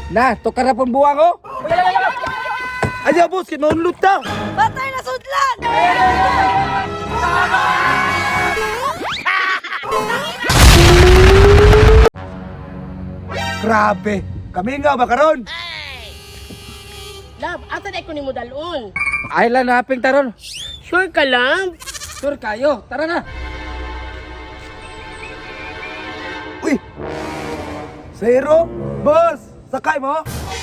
Na, tukar na pong buwang oh. Ayaw, boss, kay maunlot ta. Patay na sudlan! Grabe. Kami nga ba karon? Love, asa na ko nimo dalon? Ay lang na haping taron. Sure ka, love? Sure kayo, tara na. Uy! Zero? Boss, sakay mo?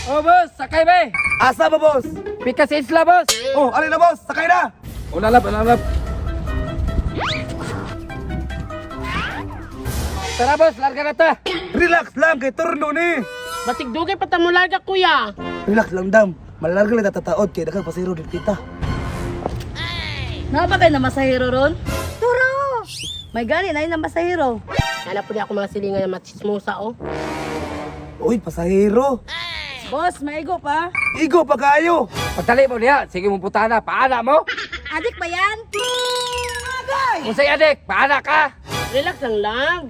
Oh boss, sakay ba eh. Asa ba, boss? Pika sa isla boss. Oh, alin na, boss? Sakay na! Una lab, una lab. Tara boss, larga na ta. Relax lang kay turno ni. Basig dugay pa ta mo larga, kuya. Relax lang, dam. Malarga lang tatataod kay daghang pasero din kita. Naa ba kayo na masahero ron? Turo! May gani na yun na masahero. Hanap po niya ako mga silingan na machismosa, oh. Uy, pasahero. Boss, maigo pa. Igo pa kayo. Pagdali mo niya, sige mong putana, paana mo. Adik ba yan? Unsay adik, paana ka. Relax lang, love.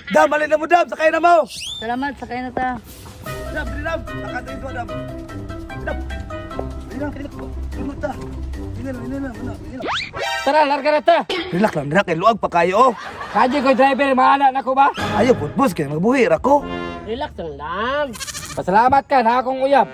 Dam, alin na mo, dam. Sakay na mo. Salamat, sakay na ta. Dam, dali, dam. Sakay tayo, dam. Dam. Dali lang, dali lang. Turno ta. Dali lang, dali lang, dali lang. Tara, larga na ta. Relax lang, relax. Kay luag pa kayo, oh. Kadyo ko driver, maana na ko ba? Ayaw po, boss. Kaya magbuhi ra ko. Relax lang, love. Pasalamat ka na akong uyab.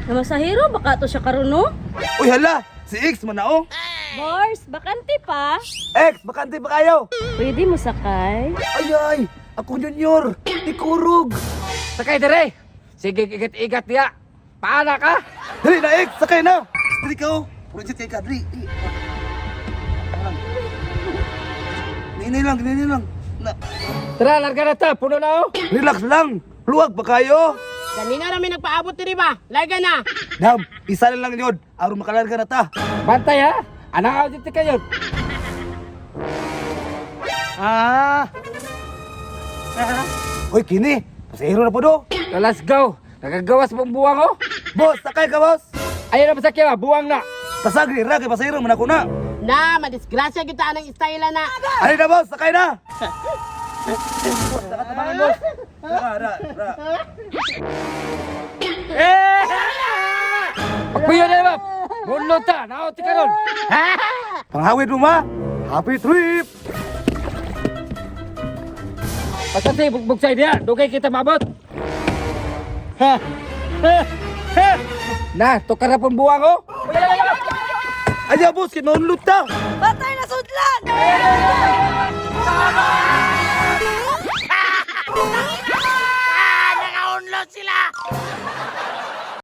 Na masahero, baka to siya karon no? Uy, hala. Si X man na, oh. Boss, bakante pa. X, bakante pa kayo. Pwede mo sakay? Ay, ay. Ako junior. Ikurog. Sakay dire. Sige, igat-igat niya. Paana ka. Dali na, X. Sakay na. Dali ka, oh. Project kay ka. Dali. Dali. Ninay lang, ninay lang. Na. Tara, larga na ta. Puno na oh. Relax lang. Luwag pa kayo. Kanina rami nagpaabot diri ba? Larga na. Dam, isa na lang yun. Aron makalarga na ta. Bantay ha. Anak dito kayo. Ah. Uy, kini. Pasahero na po do. So, let's go. Nagagawas mong buwang oh. Boss, sakay ka, boss. Ayun na pasakya ba? Buwang na. Pasagri ra kay pasahero man ako na. Na, madisgrasya kita anang style na. Ano na, boss? Sakay na. Boss, nakatabangan, boss. Ra, ra, ra. Pagpuyo na ba? Mulo ta. Naot ka ron. Panghawid mo, ma. Happy trip! Basta si bugbog sa niya. Dugay kita maabot. Ha. Ha. Ha. Na, tukar na pong buwang oh. Ayaw, boss, kay maunlot ta. Patay na sudlan! Ah, naka-unload sila.